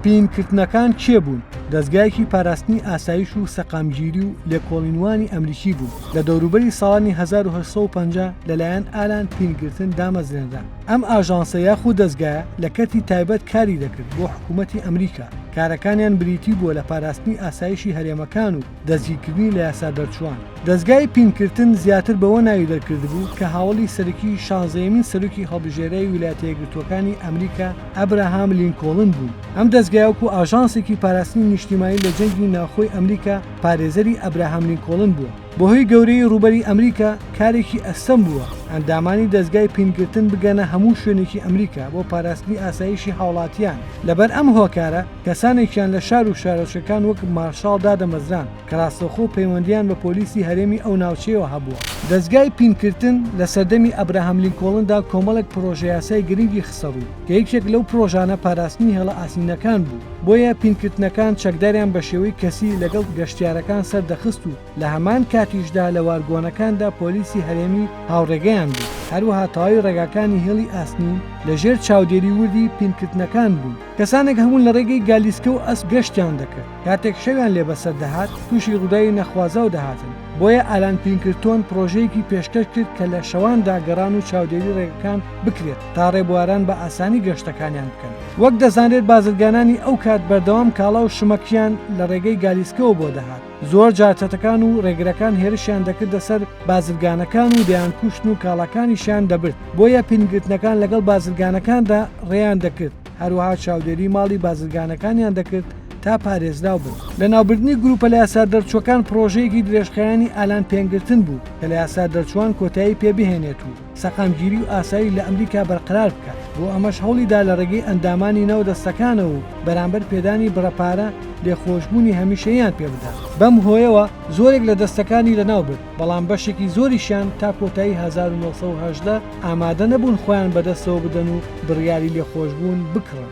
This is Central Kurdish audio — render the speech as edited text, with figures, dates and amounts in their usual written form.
پینکرتنەکان کێ بوون؟ دەزگایەکی پاراستنی ئاسایش و سەقامگیری و لێکۆڵینوانی ئەمریکی بوون، لە دەوروبەری ساڵانی 1850 لەلایەن ئالان پینگرتن دامەزرێنرا. ئەم ئاژانسە یاخود دەزگایە لە کەرتی تایبەت کاری دەکرد بۆ حکوومەتی ئەمریکا، کارەکانیان بریتی بووە لە پاراستنی ئاسایشی هەرێمەکان و دەستگیرکردنی لە یاسا دەرچووان. دەزگای پینکرتن زیاتر بەوە ناوی دەرکردبوو کە هاوەڵی سەرەکی شانزەیەمین سەرۆکی هەڵبژێراوی ویلایەتە یەکگرتووەکانی ئەمریکا ئەبراهام لینکۆڵن بوو. ئەم دەزگایە وەکو ئاژانسێکی پاراستنی نیشتیمانی لە جەنگی ناوخۆی ئەمریکا پارێزەری ئەبراهام لینکۆڵن بووە. بەهۆی گەورەیی ڕووبەری ئەمریکا کارێکی ئەستەم بووە ئەندامانی دەزگای پینگرتن بگەنە هەموو شوێنێکی ئەمریکا بۆ پاراستنی ئاسایشی هاوڵاتیان، لەبەر ئەم هۆکارە کەسانێکیان لە شار و شارۆچکەکان وەک مارشاڵ دادەمەزراند کە ڕاستەوخۆ پەیوەندییان بە پۆلیسی هەرێمی ئەو ناوچەیەوە هەبووە. دەزگای پینکرتن لە سەردەمی ئەبراهام لینکۆڵندا کۆمەڵێک پڕۆژەیاسای گرنگی خستەڕوو کە یەکێک لەو پڕۆژانە پاراستنی هێڵە ئاسنینەکان بوو، بۆیە پینکرتنەکان چەکداریان بە شێوەی کەسی لەگەڵ گەشتیارەکان سەردەخست و لە هەمان کاتیشدا لە وارگۆنەکاندا پۆلیسی هەرێمی هاوڕێگەیان بوو، هەروەها تەواوی ڕێگاکانی هێڵی ئاسنین لە ژێر چاودێری وردی پینکرتنەکان بوون. کەسانێک هەبوون لە ڕێگەی گالیسکە و ئەسپ گەشتیان دەکرد، کاتێک شەویان لێ بەسەر دەهات تووشی ڕووداوی نەخوازاو دەهاتن، بۆیە ئالان پینکرتۆن پڕۆژەیەکی پێشکەش کرد کە لە شەواندا گەڕان و چاودێری ڕێگەکان بکرێت تا ڕێبواران بە ئاسانی گەشتەکانیان بکەن. وەک دەزانرێت بازرگانانی ئەو کات بەردەوام کاڵا و شمەکیان لە ڕێگەی گالیسکەوە بۆ دەهات، زۆر جار چەتەکان و ڕێگرەکان هێرشیان دەکردە سەر بازرگانەکان و دەیانکوشتن و کاڵاکانیشیان دەبرد، بۆیە پینگرتنەکان لەگەڵ بازرگانەکاندا ڕێیان دەکرد، هەروەها چاودێری ماڵی بازرگانەکانیان دەکرد تا پارێزراو بن. لەناوبردنی گروپە لەیاسادەرچووەکان پڕۆژەیەکی درێژخایەنی ئالان پێنگرتن بوو کە لەیاسادەرچووان کۆتایی پێ بهێنێت و سەقامگیری و ئاسایش لە ئەمریکا بەرقەرار بکات، بۆ ئەمەش هەوڵیدا لە ڕێگەی ئەندامانی ناو دەستەکانەوە و بەرامبەر پێدانی بڕە پارە لێخۆشبوونی هەمیشەییان پێبدات. بەم هۆیەوە زۆرێک لە دەستەکانی لەناوبرد، بەڵام بەشێکی زۆریشیان تا کۆتایی 1918 ئامادە نەبوون خۆیان بەدەستەوە بدەن و بڕیاری لێخۆشبوون بکڕن.